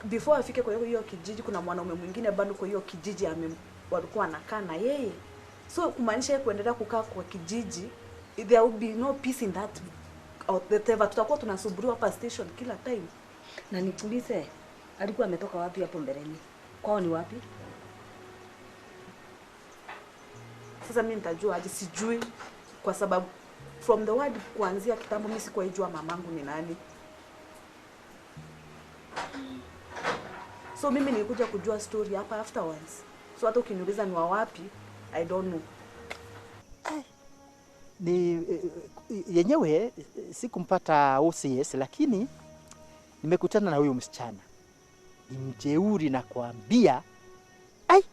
before afike kwa hiyo kijiji kuna mwanaume mwingine bado kwa hiyo kijiji walikuwa wanakaa na yeye. So kumaanisha yeye kuendelea kukaa kwa kijiji, there will be no peace in that or whatever. Tutakuwa tunasubiriwa hapa station kila time. Na nikuulize, alikuwa ametoka wapi hapo mbeleni? Kwao ni wapi? Sasa mimi nitajua aje? Sijui, kwa sababu from the word kuanzia kitambo mimi sikuwaijua mamangu ni nani. So mimi nilikuja kujua story hapa afterwards. So hata ukiniuliza ni wa wapi, I don't know. Ni yenyewe sikumpata OCS, lakini nimekutana na huyu msichana. Ni mjeuri na kuambia, ai,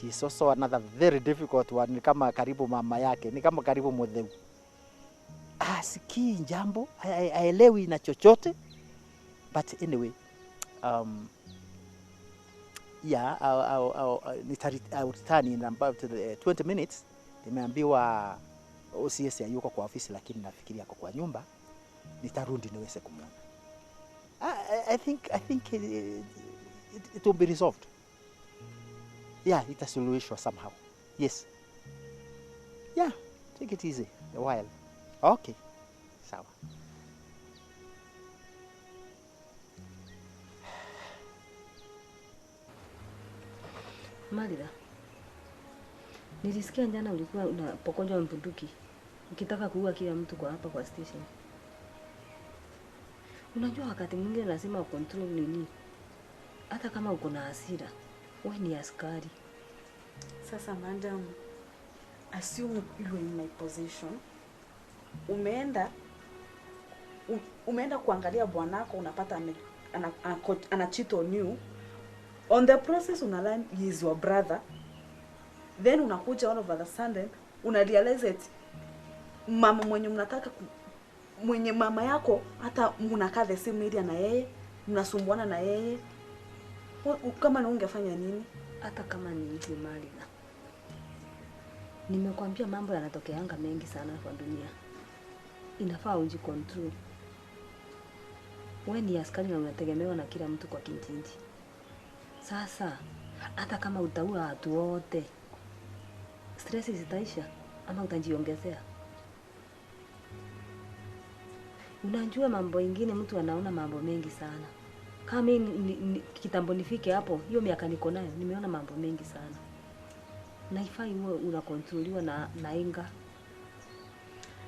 she is also another very difficult one. Ni kama karibu mama yake, ni kama karibu Mutheu. Sikii jambo, haelewi na chochote. But anyway, yeah, I'll return in about 20 minutes. Nimeambiwa OCS hayuko kwa ofisi, lakini nafikiri yako kwa nyumba. Nitarudi niweze kumuona. I think it will be resolved. Yeah, itasuluhishwa somehow. Yes. Yeah, take it easy a while. Okay. Sawa. Martha, nilisikia jana ulikuwa unapokonywa bunduki ukitaka kuua kila mtu kwa hapa kwa station. Unajua wakati mwingine lazima ucontrol nini. Hata kama uko na hasira, wewe ni askari. Sasa madam, assume you are in my position. Umeenda kuangalia bwanako, unapata ana cheat on you. On the process una learn he is your brother. Then unakuja all over the sudden una realize it, mama mwenye mnataka mwenye mama yako hata mnakaa the same area na yeye, mnasumbuana na yeye. Kama na ungefanya nini? Hata kama ni hivi Martha, nimekwambia mambo yanatokeanga mengi sana kwa dunia. Inafaa ujicontrol. Wewe ni askari na unategemewa na kila mtu kwa kijiji. Sasa hata kama utaua watu wote, stress zitaisha ama utajiongezea? Unajua mambo ingine mtu anaona mambo mengi sana. Kama mimi kitambo nifike hapo, hiyo miaka niko nayo, nimeona mambo mengi sana. Na ifai uwe unakontroliwa na inga.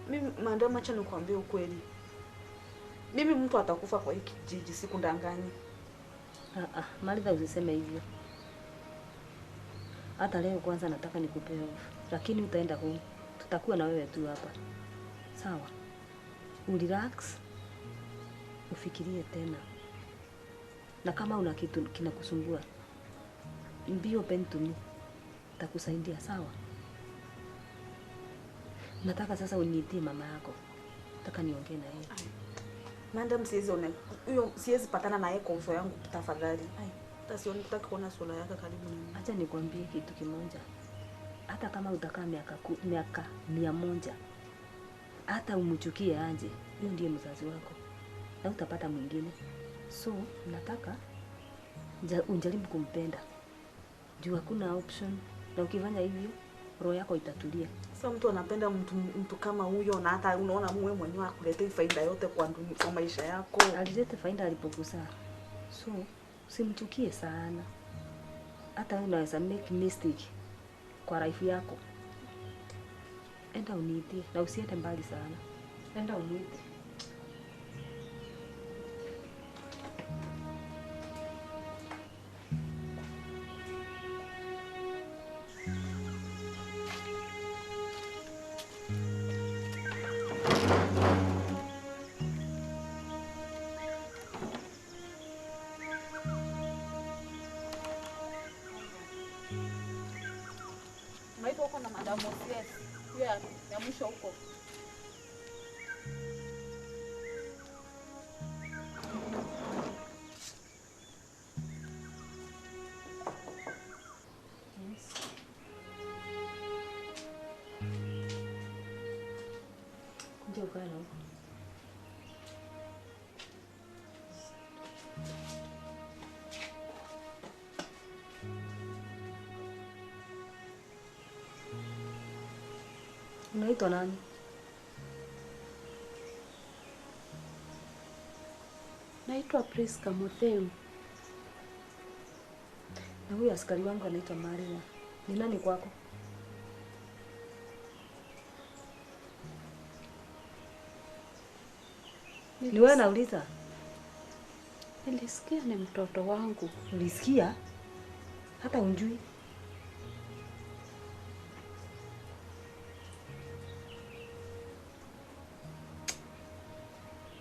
Mimi madam, acha nikwambie ukweli. Mimi mtu atakufa kwa hiki kijiji, sikundanganyi. Martha, usiseme hivyo. Hata leo kwanza nataka nikupe off, lakini utaenda home. Tutakuwa na wewe tu hapa. Sawa? Urelax, ufikirie tena. Na kama una kitu kinakusumbua, be open to me. Nitakusaidia, sawa? Nataka sasa uniitie mama yako. Nataka niongee na yeye. Madam, siwezi patana na yeye kwa uso yangu tafadhali. Ai, hata sioni, sitaki kuona sura yake karibu na mimi. Acha nikwambie kitu kimoja. Hata kama utakaa miaka 100, hata umchukie aje, huyo ndiye mzazi wako. Na utapata mwingine. So, nataka unjaribu kumpenda. Juu hakuna option, na ukifanya hivyo roho yako itatulia. Sasa mtu anapenda mtu kama huyo, na hata unaona wewe mwenyewe akuletee faida yote kwa maisha yako. Alilete faida alipokusaa. So, usimchukie sana. Hata wewe unaweza make mistake kwa life yako. Enda uniite na usiende mbali sana. Enda uniite. Ya mwisho huko. Yes. Kuja ukae na huko. Unaitwa nani? Naitwa Priska Mutheu. Na huyu askari wangu anaitwa Maria. Ni nani kwako? Ni wewe nauliza? Nilisikia ni mtoto wangu. Ulisikia? Hata unjui?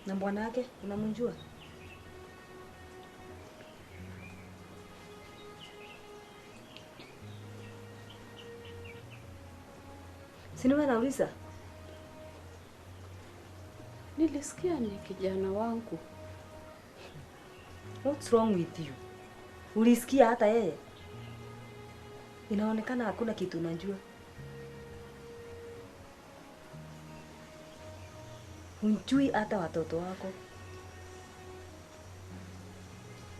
Na bwana yake unamjua? Si ni wewe nauliza? Nilisikia ni kijana wangu. What's wrong with you? Ulisikia hata yeye? Inaonekana hakuna kitu unajua. Unjui hata watoto wako.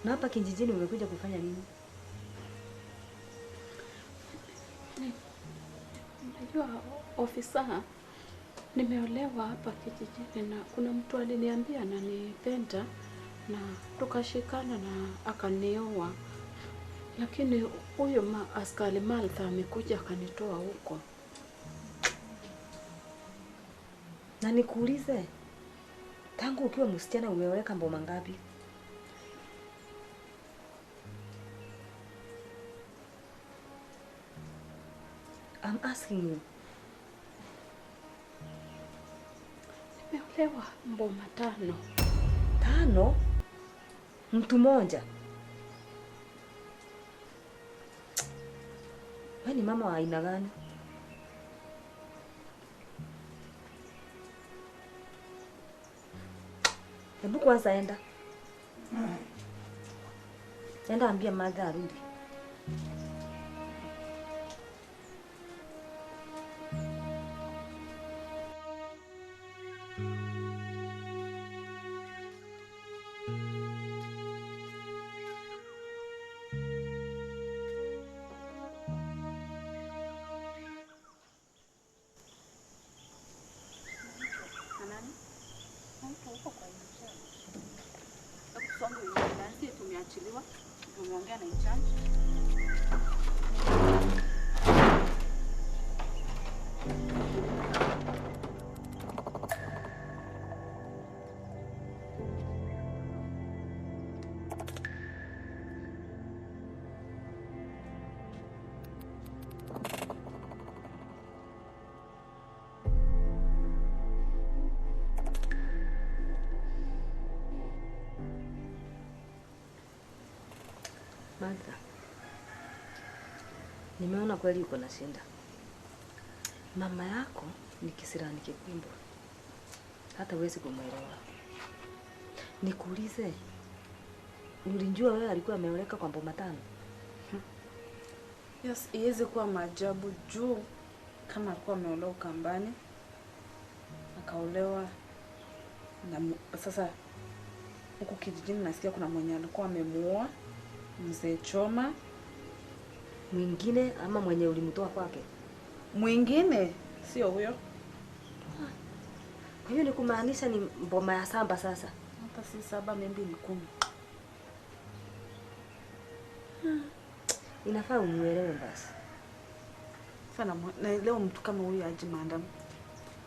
Na hapa kijijini umekuja kufanya nini? Unajua ofisa, nimeolewa hapa kijijini na kuna mtu aliniambia ananipenda na tukashikana na akanioa. Lakini huyo askari Martha amekuja akanitoa huko. Na nikuulize, tangu ukiwa msichana umeoleka mboma ngapi? I'm asking you. Nimeolewa mboma 5. 5? Mtu mmoja? Wewe ni mama wa aina gani? Hebu kwanza enda. Enda ambia Martha arudi. Tumeachiliwa, tumeongea na in charge. Martha, nimeona kweli uko na shinda. Mama yako ni kisirani kikubwa, hata huwezi kumuelewa. Nikuulize, ulijua wewe alikuwa ameoleka kwa mboma 5? Yes, iwezi kuwa maajabu juu kama alikuwa ameolewa Ukambani, akaolewa na sasa huku kijijini nasikia kuna mwenye alikuwa amemuoa Mzee Choma. Mwingine ama mwenye ulimtoa kwake? Mwingine, sio huyo. Kwa hiyo ni kumaanisha ni mboma ya 7 sasa. Hata si 7, maybe ni 10. Inafaa umuelewe basi. Sana na leo mtu kama huyu aje madam.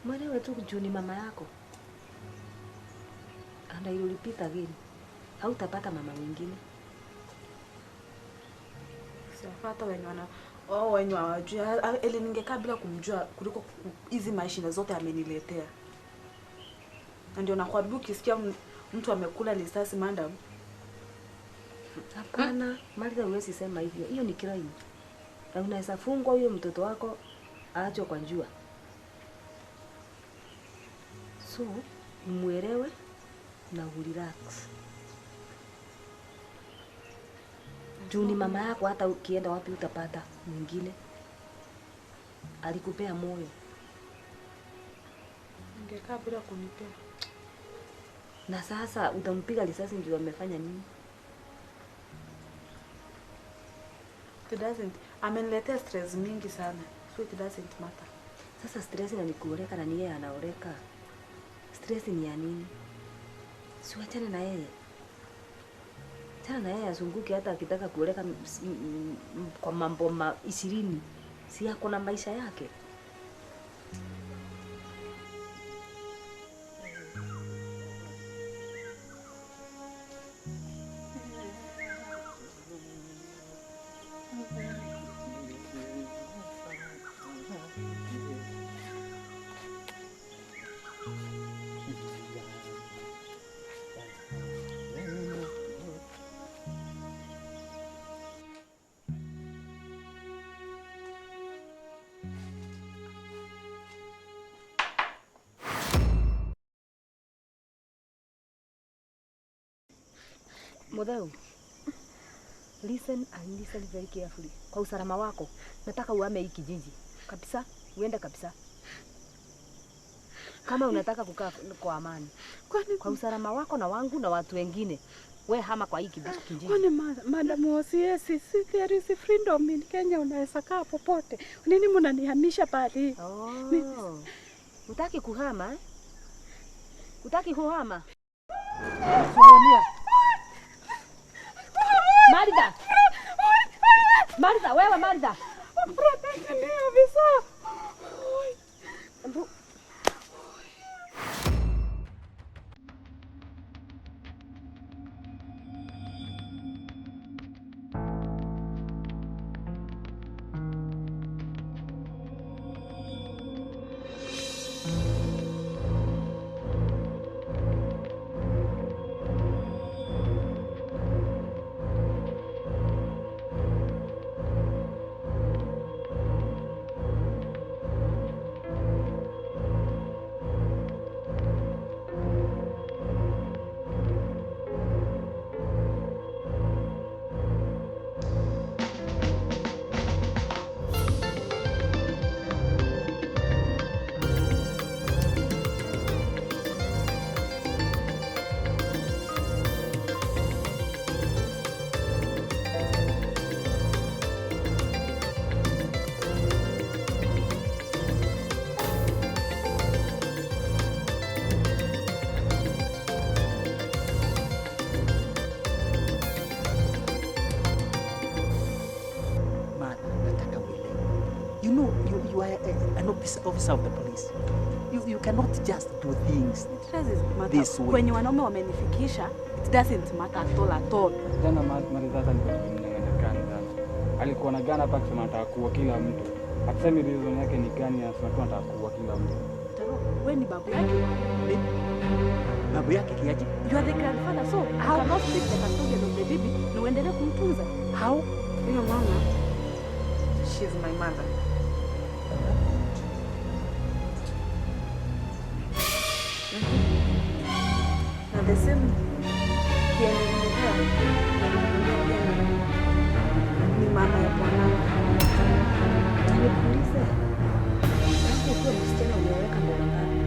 Mwelewe tu juu ni mama yako. And I will repeat again. Hautapata mama mwingine. Siwapata wenye wana wenye hawajui. Eli ningekaa bila kumjua kuliko hizi maisha zote ameniletea. Na ndio nakwambia ukisikia mtu amekula risasi madam. Hapana, Martha huwezi sema hivyo. Hiyo ni crime. Na unaweza fungwa huyo mtoto wako aachwe kwa njua. So, muelewe na urelax. Juu ni mama yako, hata ukienda wapi utapata mwingine. Alikupea moyo. Ningekaa bila kunipea. Na sasa utampiga risasi ndio amefanya nini? It doesn't. Ameniletea stress mingi sana. So it doesn't matter. Sasa stress na nikuoleka na ni yeye anaoleka. Stress ni ya nini? Si uachane na yeye. Tena na yeye azunguke hata akitaka kuoleka kwa mambo 20. Si yako na maisha yake. Mutheu, listen and listen very carefully. Kwa usalama wako, nataka uhame hii kijiji. Kabisa, uende kabisa. Kama unataka kukaa kwa amani. Kwa usalama wako na wangu na watu wengine, we hama kwa hii kijiji. Kwani Madam OCS, there is freedom in Kenya, unaweza kaa popote. Nini mnanihamisha pale? Oh. Utaki kuhama? Utaki kuhama? Martha! Martha, wewe Martha! Protect me, officer! You are an officer of the police. You cannot just do things this way. Kwenye wanaume wamenifikisha, it doesn't matter at all at all. Jana Maridha nilikuwa alikuwa na gana hapa akisema anataka kuua kila mtu. Atasemi reason yake ni gani, anasema tu anataka kuua kila mtu. Taro, wewe ni babu yake. Babu yake kiaje? You are the grandfather, so how cannot speak the custodian of the baby na uendelee kumtunza. How? Huyo mama, she is my mother. Na the same kiendelea ni mama ya bwanangu. Nikuulize, ukiwa msichana umeweka mbona ngapi?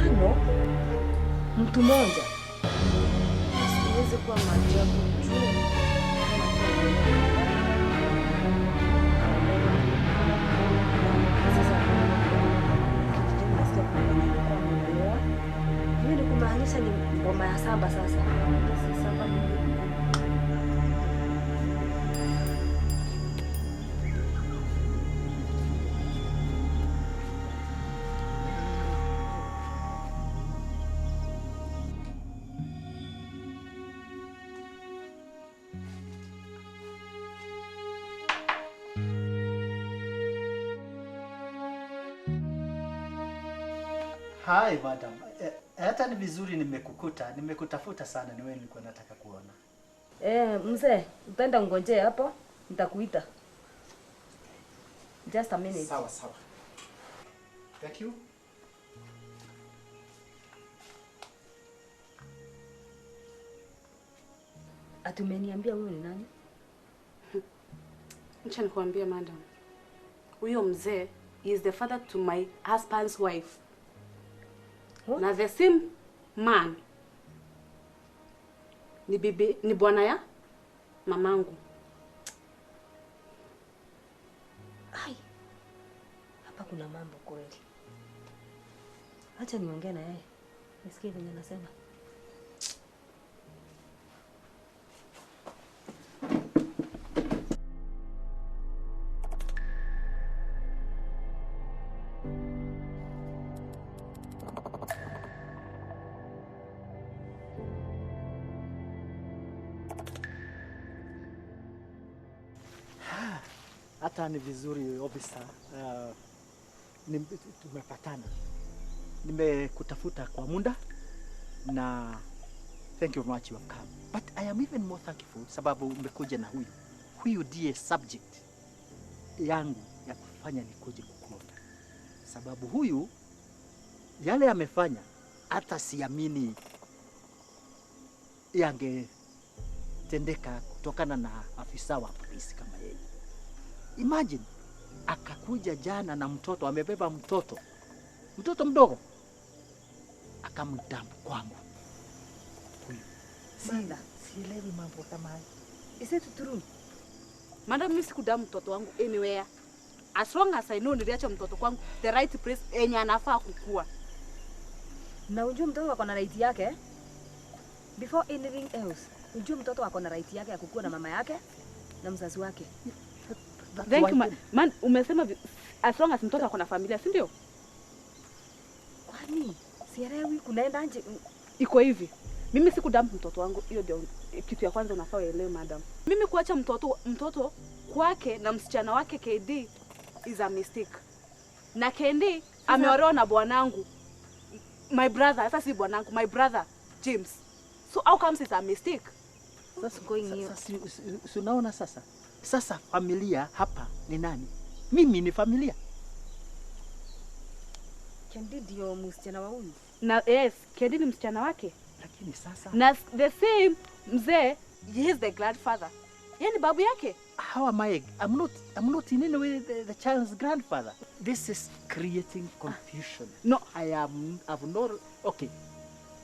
5? Mtu mmoja? Siwezi kuwa maajabu juu. Sasa kijijini nasikia kuna mwenye alikuwa ameolewa. Hiyo ni kumaanisha ni ngoma ya 7 sasa. Si 7 ni Hi madam. Hata ni vizuri nimekukuta, nimekutafuta sana, ni wewe nilikuwa nataka kuona. Mzee, utaenda ngojee hapo, nitakuita. Just a minute. Sawa sawa. Thank you. Ati umeniambia huyo ni nani? Acha nikuambie madam. Huyo mzee is the father to my husband's wife. What? Na the same man ni bibi, ni bwana ya mamangu. kuna mambo kweli. Acha niongee na yeye. Nisikie venye anasema. Hata ni vizuri officer, tumepatana. Nimekutafuta kwa muda na thank you very much you have come. But I am even more thankful sababu umekuja na huyu. Huyu ndiye subject yangu ya kufanya nikuje kukuona. Sababu huyu yale amefanya hata siamini yangetendeka kutokana na afisa wa polisi kama yeye. Imagine, akakuja jana na mtoto, amebeba mtoto. Mtoto mdogo. Akamdump kwangu. Huyu. Sielewi mambo kama haya. Is it true? Madam, mimi sikudump mtoto wangu anywhere. As long as I know niliacha mtoto kwangu the right place enye anafaa kukua. Na unjue mtoto ako na right yake? Before anything else, unjue mtoto ako na right yake ya kukua na mama yake na mzazi wake. Thank you, man. Umesema as long as mtoto ako na familia, si ndio? Kwani sielewi kunaenda nje iko hivi. Mimi sikudump mtoto wangu, hiyo ndio kitu ya kwanza unafaa uelewe madam. Mimi kuacha mtoto kwake na msichana wake KD is a mistake. Na KD ameolewa na bwanangu. My brother, sasa si bwanangu, my brother James. So how comes it's a mistake? Sasa going here. Sasa unaona sasa. Sasa familia hapa ni nani? Mimi ni familia. Kendi ndio msichana wa huyu. Na yes, Kendi ni msichana wake. Lakini sasa na the same mzee, he is the grandfather. Yeye ni babu yake. How am I? I'm not in any way the child's grandfather. This is creating confusion. No, I've not, okay.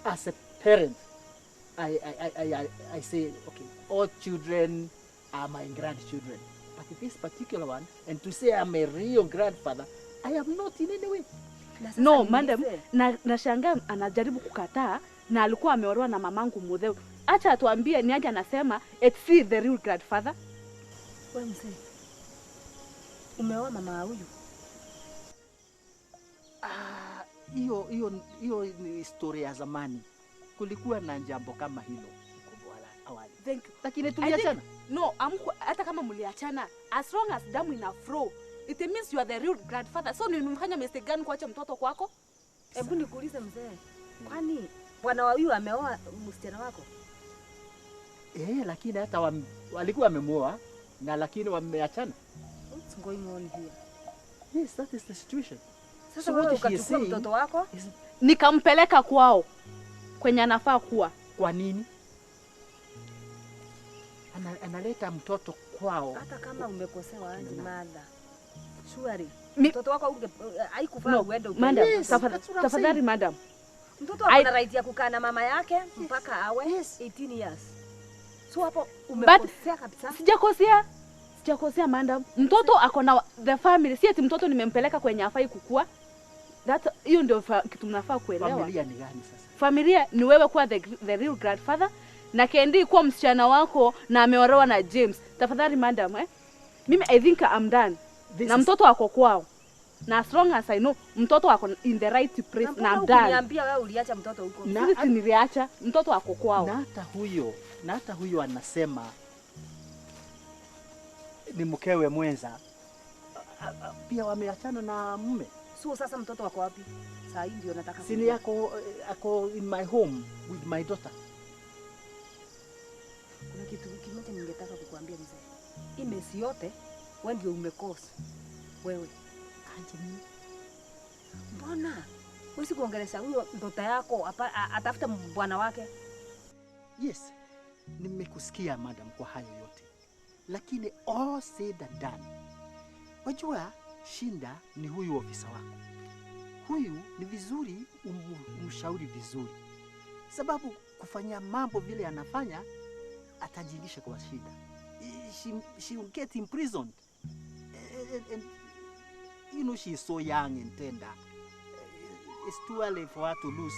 As a parent, I say okay, all children are my grandchildren. But this particular one, and to say I'm a real grandfather, I am not in any way. No, madam, nashangaa anajaribu kukataa na alikuwa ameolewa na mamangu mzee. Acha atuambie ni aje anasema it's the real grandfather. Wewe mzee, umeoa mama huyu? Hiyo ni historia ya zamani. Kulikuwa na jambo kama hilo huko awali. Thank you. Lakini tuliachana. No, hata kama mliachana, as long as damu ina flow, it means you are the real grandfather. So nimemfanya mistake gani kuacha mtoto kwako? Hebu nikuulize mzee. Kwani bwana huyu ameoa msichana wako? Lakini hata walikuwa wamemuoa na lakini wameachana. What's going on here? Yes, that is the situation. Sasa wewe ukachukua mtoto wako nikampeleka kwao kwenye anafaa kuwa. Kwa nini? Analeta mtoto kwao. Hata kama umekosewa aje mother. Surely mtoto wako haikufaa uende upeleke. Yes, tafadhali madam. Mtoto ana right ya kukaa na mama yake mpaka awe 18 years. So hapo umekosea kabisa. Sijakosea. Sijakosea madam. Mtoto ako na the family. Si ati mtoto nimempeleka kwenye afai kukua. That hiyo ndio kitu mnafaa kuelewa. Familia ni gani sasa? Familia ni wewe kuwa the real grandfather na Kendi kuwa msichana wako na ameolewa na James. Tafadhali madam, eh? Mimi I think I'm done. Na mtoto ako kwao. Na as long as I know mtoto ako in the right place na I'm done. Niambia wewe uliacha mtoto huko. Sisi niliacha mtoto ako kwao. Na hata huyo anasema ni mkewe mwenza. Pia wameachana na mume. So sasa mtoto wako wapi? Saa hii ndio nataka. Sini yako ako in my home with my daughter. Kuna kitu kimoja ningetaka kukuambia mzee. Hii mesi yote wewe ndio umekosa. Wewe. Aje mimi? Mbona wewe sikuongelesha huyo mtoto yako atafuta bwana wake? Yes. Nimekusikia madam kwa hayo yote. Lakini all said and done. Wajua shinda ni huyu ofisa wako. Huyu ni vizuri umshauri vizuri. Sababu kufanya mambo vile anafanya atajilisha kwa shida. She will get imprisoned. And You know she is so young and tender. It's too early for her to lose.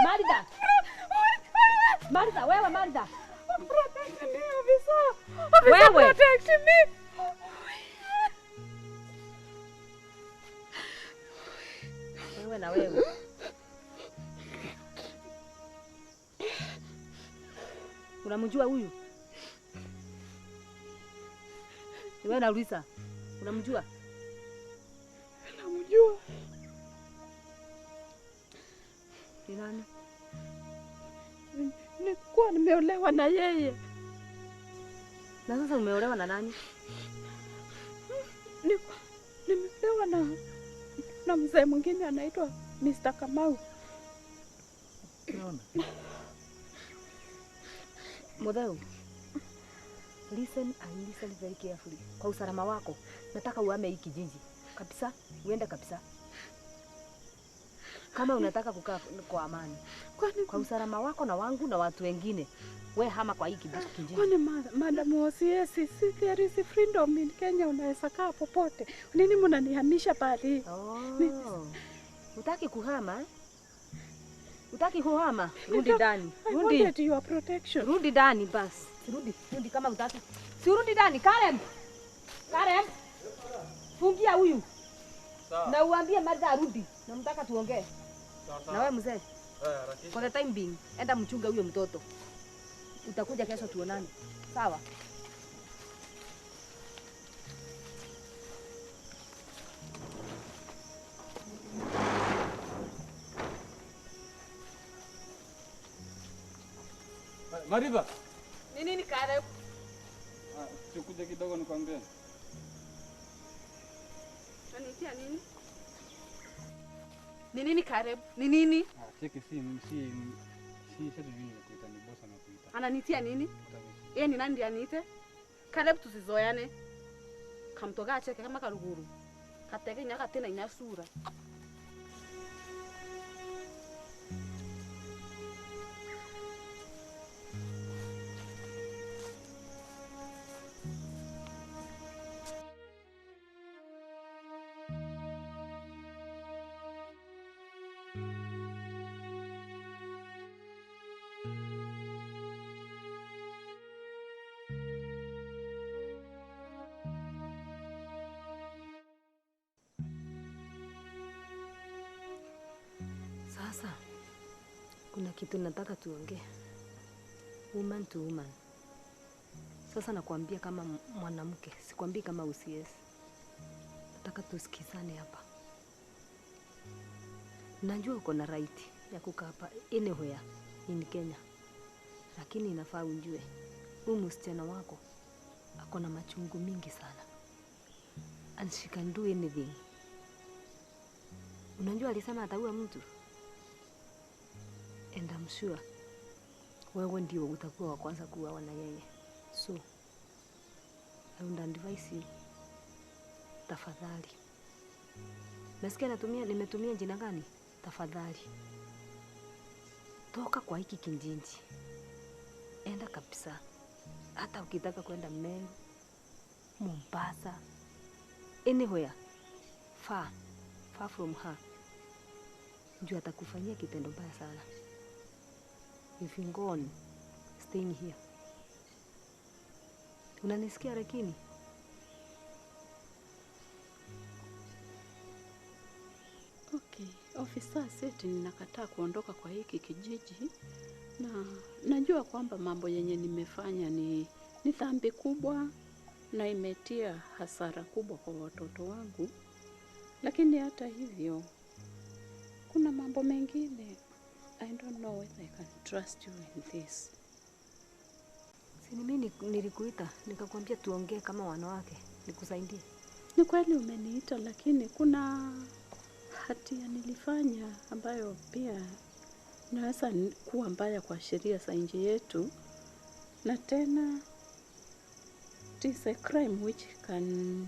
Martha! Martha, wewe Martha! Protect me, officer! Officer, protect me! Wewe na wewe. Unamjua huyu? Wewe na Luisa, unamjua? Namjua. Ni nani? Nilikuwa nimeolewa na yeye. Na sasa umeolewa na nani? Nimeolewa na mzee mwingine anaitwa Mr. Kamau. Unaona? Mutheu, listen and listen very carefully. Kwa usalama wako, nataka uhame hiki kijiji. Kabisa, uende kabisa. Kama unataka kukaa kwa amani. Kwa usalama wako na wangu na watu wengine, we hama kwa hiki kijiji. Kwani Madam OCS, there is freedom in Kenya, unaweza kaa popote. Nini mnanihamisha pale? Oh. Utaki kuhama? Utaki kuhama? Rudi ndani. Rudi. I wanted your protection. Rudi ndani basi. Rudi, rudi kama utaki. Si rudi ndani, Karen. Karen. Fungia huyu. Na uambie Martha arudi. Namtaka tuongee. Na wewe mzee. For the time being, enda mchunge huyo mtoto. Utakuja kesho tuonane. Sawa? Martha. Ni nini Karen? Tukuje kidogo nikwambie. Unanitia nini? Ni nini Karen? Ni nini? Cheki si sasa mimi nakuita, ni boss anakuita. Ananitia nini? Yeye ni nani ndiye aniite? Caleb tusizoeane. Kamtoka acheke kama karuguru. Kateke nyaka tena inasura. Sasa kuna kitu nataka tuongee. Woman to woman. Sasa nakwambia kama mwanamke, sikwambii kama OCS. Nataka tusikizane hapa. Najua uko na right ya kukaa hapa anywhere in Kenya. Lakini inafaa ujue huyu msichana wako ako na machungu mingi sana. And she can do anything. Unajua alisema ataua mtu. And I'm sure wewe ndio utakuwa wa kwanza kuuawa na yeye. So I would advise you, tafadhali. Nasikia nimetumia jina gani? Tafadhali. Toka kwa hiki kijiji. Enda kabisa. Hata ukitaka kwenda Meru, Mombasa, anywhere. Far, far from her. Njoo atakufanyia kitendo mbaya sana. If you go on staying here. Unanisikia lakini? Okay, officer seti ninakataa kuondoka kwa hiki kijiji na najua kwamba mambo yenye nimefanya ni dhambi kubwa na imetia hasara kubwa kwa watoto wangu. Lakini hata hivyo kuna mambo mengine I don't know whether I can trust you in this. Si mimi nilikuita nikakwambia tuongee kama wanawake, nikusaidie. Ni kweli umeniita, lakini kuna hatia nilifanya ambayo pia naweza kuwa mbaya kwa sheria za nchi yetu, na tena it is a crime which can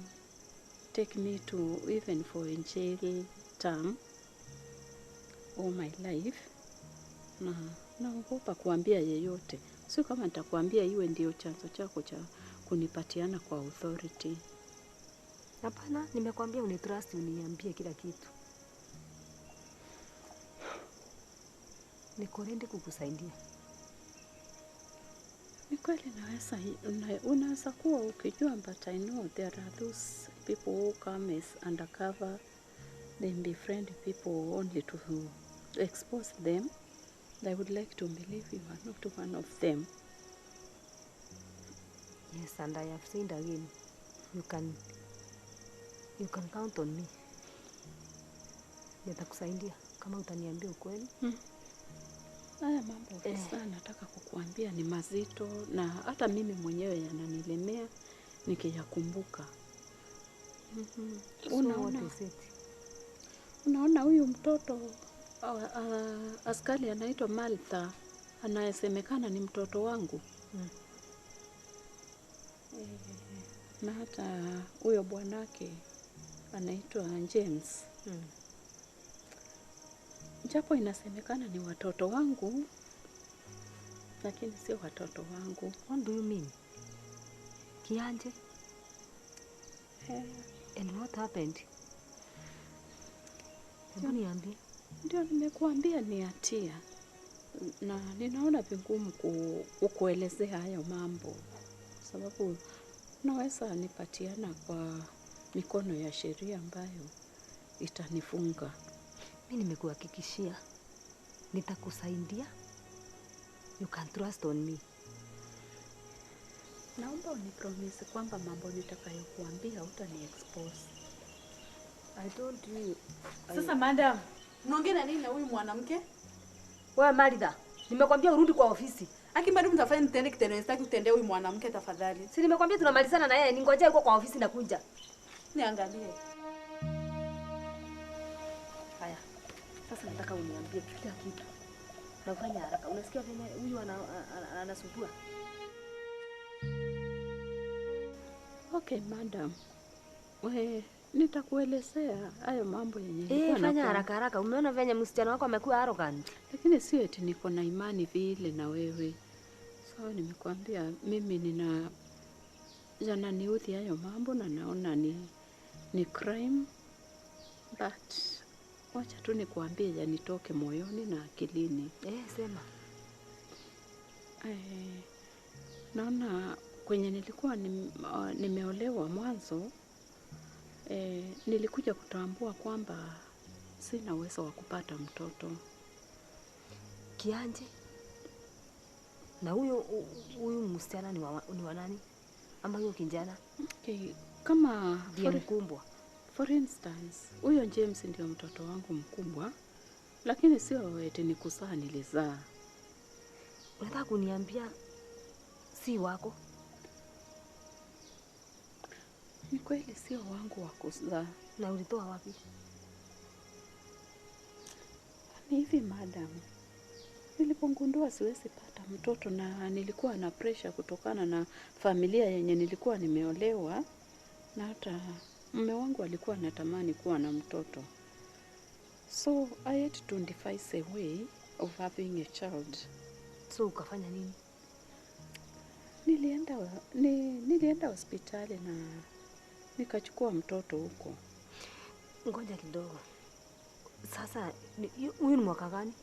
take me to even for a jail term all my life. Na naogopa kuambia yeyote. Sio kama nitakuambia iwe ndio chanzo chako cha kunipatiana kwa authority. Hapana, nimekwambia unitrust, uniambie kila kitu. Niko ready kukusaidia. Ni kweli naweza, unaweza kuwa ukijua, but I know there are those people who come as undercover, they befriend people only to expose them. I would like to believe you are not one of them. Yes, and I have said again, you can count on me. Nitakusaidia kama utaniambia ukweli. Haya mambo ofisa, nataka kukuambia ni mazito na hata mimi mwenyewe yananilemea nikiyakumbuka. So what is it? Unaona huyu mtoto askari anaitwa Martha, anayesemekana ni mtoto wangu. Na hata huyo bwanake anaitwa James. Japo inasemekana ni watoto wangu, lakini sio watoto wangu. What do you mean? Kianje? And what happened? Hebu niambie. Ndio nimekuambia ni hatia. Na ninaona vigumu kukuelezea hayo mambo, sababu naweza nipatiana kwa mikono ya sheria ambayo itanifunga. Mimi nimekuhakikishia nitakusaidia. You can trust on me. Naomba unipromise kwamba mambo nitakayokuambia hutani expose. I told you. Sasa madam, unaongea na nini na huyu mwanamke? Wewe Martha, nimekwambia urudi kwa ofisi. Aki madam, mtafanya nitende kitendo sitaki kutendea huyu mwanamke tafadhali. Si nimekwambia tunamalizana na yeye, ningojea yuko kwa ofisi na kunja. Niangalie. Haya. Sasa nataka uniambie kila kitu. Na ufanye haraka. Unasikia venye huyu anasumbua? Okay, madam. We, nitakuelezea hayo mambo yenye nilikuwa Fanya haraka haraka. Umeona venye msichana wako amekuwa arrogant. Lakini sio eti niko na imani vile na wewe. So nimekuambia mimi nina yananiudhi hayo mambo na naona ni crime, but wacha tu nikuambie yanitoke moyoni na akilini. Sema. Naona kwenye nilikuwa nimeolewa mwanzo, nilikuja kutambua kwamba sina uwezo wa kupata mtoto. Kianje? Na huyu msichana ni wa nani? Ama huyo kijana? Okay, kama ndiye mkubwa. For instance, huyo James ndio mtoto wangu mkubwa, lakini sio eti ni kuzaa nilizaa. Unataka kuniambia si wako? Ni kweli sio wangu wa kuzaa. Na ulitoa wapi? Ni hivi madam, nilipogundua siwezi pata mtoto na nilikuwa na pressure kutokana na familia yenye nilikuwa nimeolewa, na hata mume wangu alikuwa anatamani kuwa na mtoto. So I had to devise a way of having a child. So ukafanya nini? Nilienda hospitali na nikachukua mtoto huko. Ngoja kidogo. Sasa huyu ni mwaka gani?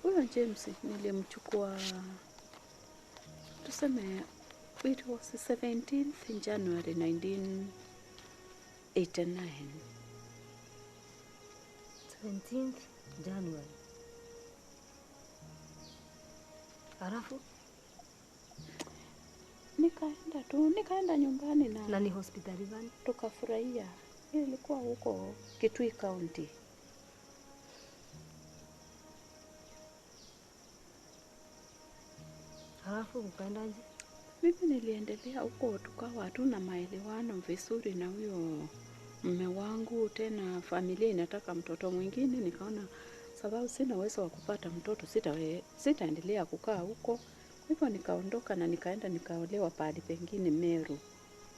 Huyo James nilimchukua, tuseme it was the 17th in January 1989. 17th January. Alafu nikaenda nyumbani na ni hospitali gani? Tukafurahia. Ilikuwa huko Kitui County. Alafu ukaendaje? Mimi niliendelea huko, tukawa hatuna maelewano vizuri na huyo mume wangu, tena familia inataka mtoto mwingine. Nikaona sababu sina uwezo wa kupata mtoto sitaendelea kukaa huko. Hivyo nikaondoka na nikaenda nikaolewa pahali pengine Meru.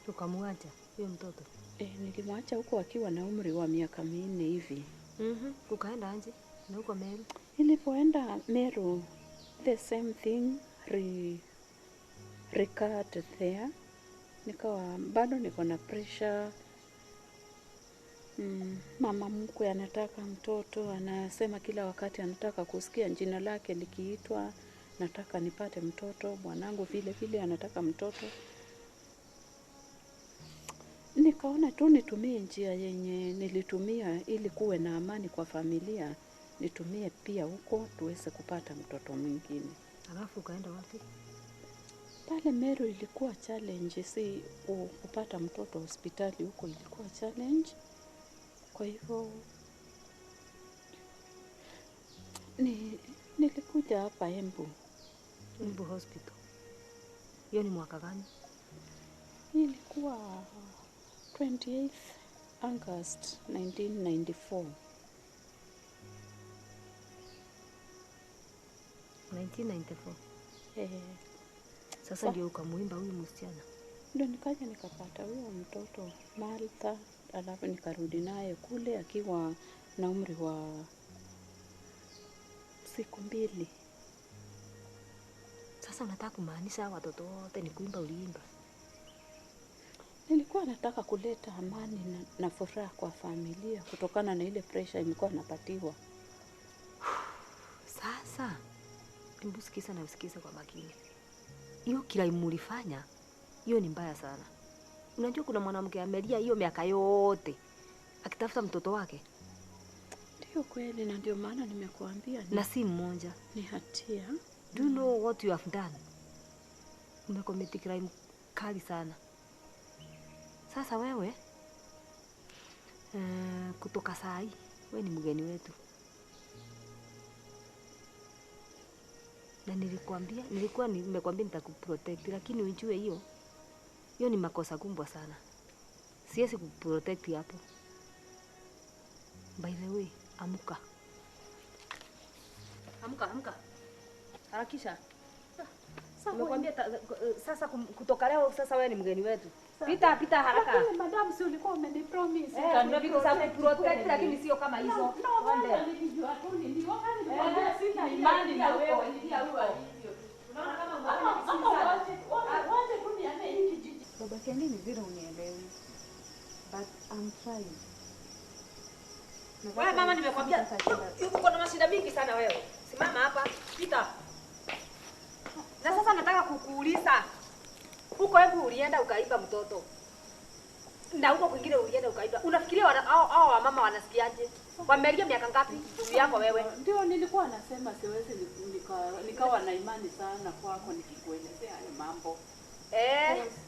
Ukamwacha huyo mtoto? Nilimwacha huko akiwa na umri wa miaka 4 hivi. Ukaenda aje na huko Meru? Nilipoenda Meru the same thing recurred there. Nikawa bado niko na pressure. Mama mkwe anataka mtoto, anasema kila wakati anataka kusikia jina lake likiitwa, nataka nipate mtoto. Bwanangu vile vile anataka mtoto. Nikaona tu nitumie njia yenye nilitumia ili kuwe na amani kwa familia, nitumie pia huko tuweze kupata mtoto mwingine. Alafu ukaenda wapi? Pale Meru ilikuwa challenge, si kupata mtoto hospitali huko ilikuwa challenge. Kwa hivyo nilikuja hapa Embu. Embu Hospital. Hiyo ni mwaka gani? Ilikuwa 28th August 1994. 1994. Sasa ndio ukamuimba huyu msichana? Ndio nikaja nikapata huyo mtoto Martha, alafu nikarudi naye kule akiwa na umri wa siku 2. Sasa unataka kumaanisha watoto wote ni kuimba uliimba? Nilikuwa nataka kuleta amani na furaha kwa familia kutokana na ile pressure nilikuwa napatiwa. Sasa hebu sikiza na usikize kwa makini. Hiyo kila mulifanya hiyo ni mbaya sana. Unajua kuna mwanamke amelia hiyo miaka yote akitafuta mtoto wake. Ndio kweli, na ndio maana nimekuambia na si mmoja. Ni hatia. Do you know what you have done? Umecommit crime kali sana. Sasa wewe kutoka saa hii wewe ni mgeni wetu. Na nilikuambia, nilikuwa nimekuambia nitakuprotect, lakini ujue hiyo ni makosa kubwa sana. Siwezi kuprotect hapo. By the way, amuka. Amuka, amuka. Harakisha. Nimekuambia sasa kutoka leo sasa wewe ni mgeni wetu. Pita pita haraka. Lakini madam, si ulikuwa umenipromise utani protect, lakini sio kama hizo. No, nilijua tu ndio nilikwambia sina imani na wewe. Unaona kama waje tu niame hiki kijiji. Baba Kendi, ni vile unielewi. But I'm trying. Wewe mama, nimekwambia uko na mashida mingi sana wewe. Simama hapa, pita. Na sasa nataka kukuuliza. Huko hebu ulienda ukaiba mtoto. Na huko kwingine ulienda ukaiba. Unafikiria hao wamama wanasikiaje? Wamelia miaka ngapi juu yako wewe? Ndio nilikuwa nasema siwezi nikawa na imani sana kwako nikikuelezea hayo mambo.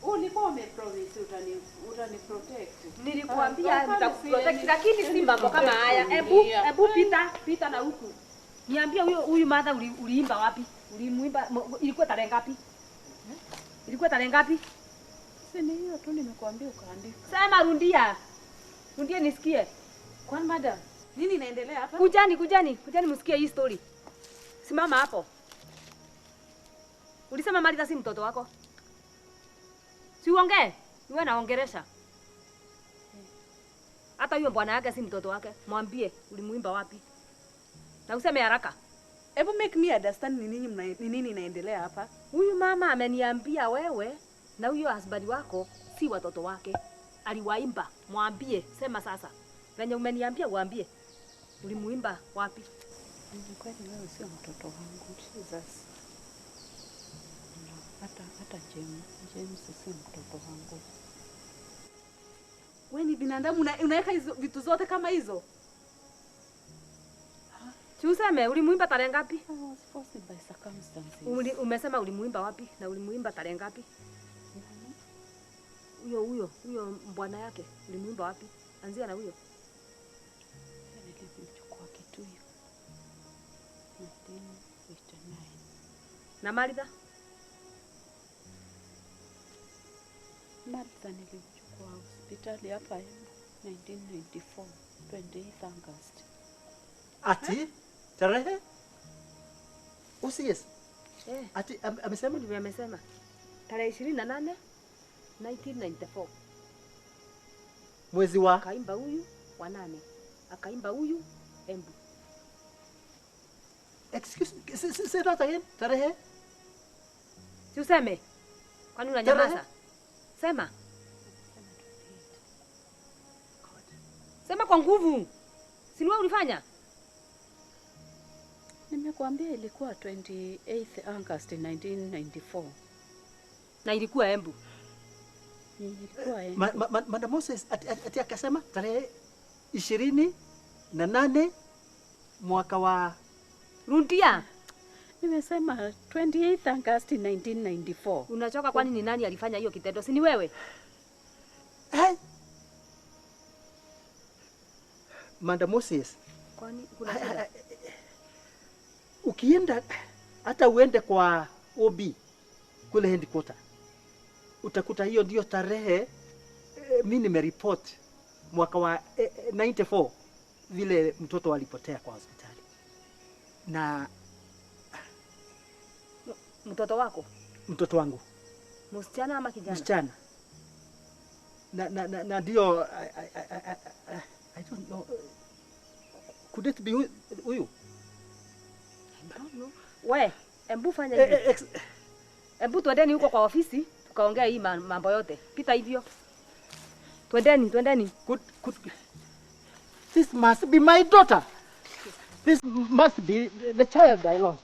Ulikuwa umepromise utani protect. Nilikuambia nitakuprotect, lakini si mambo kama haya. Hebu pita pita na huku. Niambie huyu mother uliimba wapi? Ulimuimba ilikuwa tarehe ngapi? Ilikuwa tarehe ngapi? Si ni hiyo tu nimekuambia ukaandika. Sema rundia. Rundia nisikie. Kwani madam, nini inaendelea hapa? Kujani kujani, kujani msikie hii story. Simama hapo. Ulisema Martha si mtoto wako? Si uongee? Wewe naongelesha. Hata huyo bwana yake si mtoto wake. Mwambie ulimuimba wapi? Na useme haraka. Hebu make me understand ni nini inaendelea hapa. Huyu mama ameniambia wewe na huyo husband wako si watoto wake. Aliwaimba. Mwambie, sema sasa. Venye umeniambia uambie. Ulimuimba wapi? Ni kweli wewe sio mtoto wangu. Jesus. No, hata James si mtoto wangu. Wewe ni binadamu unaweka hizo vitu zote kama hizo? Tuseme ulimuimba tarehe ngapi? I was forced by circumstances. Umesema ulimuimba wapi na ulimuimba tarehe ngapi? Huyo bwana yake ulimuimba wapi? Anzia na huyo. Nilimchukua Kitui 1989. Na Martha? Martha nilimchukua hospitali hapa 1994, 28th August. Ati tarehe? Usies. Ati amesema ndivyo amesema. Tarehe 28 1994. Mwezi wa akaimba huyu wa 8. Akaimba huyu Embu. Excuse, say that again. Tarehe? Si useme. Kwani unanyamaza? Sema. Sema kwa nguvu. Si ni wewe ulifanya? Nimekuambia ilikuwa 28 August 1994. Na ilikuwa Embu. Ilikuwa Embu. Madam Moses ati akasema tarehe 28 mwaka wa Rundia. Nimesema 28 August 1994. Unachoka kwani ni nani alifanya hiyo kitendo? Si ni wewe? Hey. Madam Moses. Kwani kuna shida? Ukienda hata uende kwa OB kule headquarter utakuta hiyo ndio tarehe mimi nimereport mwaka wa 94 vile mtoto alipotea kwa hospitali. Na mtoto wako? Mtoto wangu. Msichana ama kijana? Msichana. Na ndio I don't know. Could it be huyu? I don't know. We, embu fanya hivi. Embu twendeni huko kwa ofisi tukaongea hii mambo yote. Pita hivyo. Twendeni, twendeni. Could this must be my daughter. This must be the child I lost.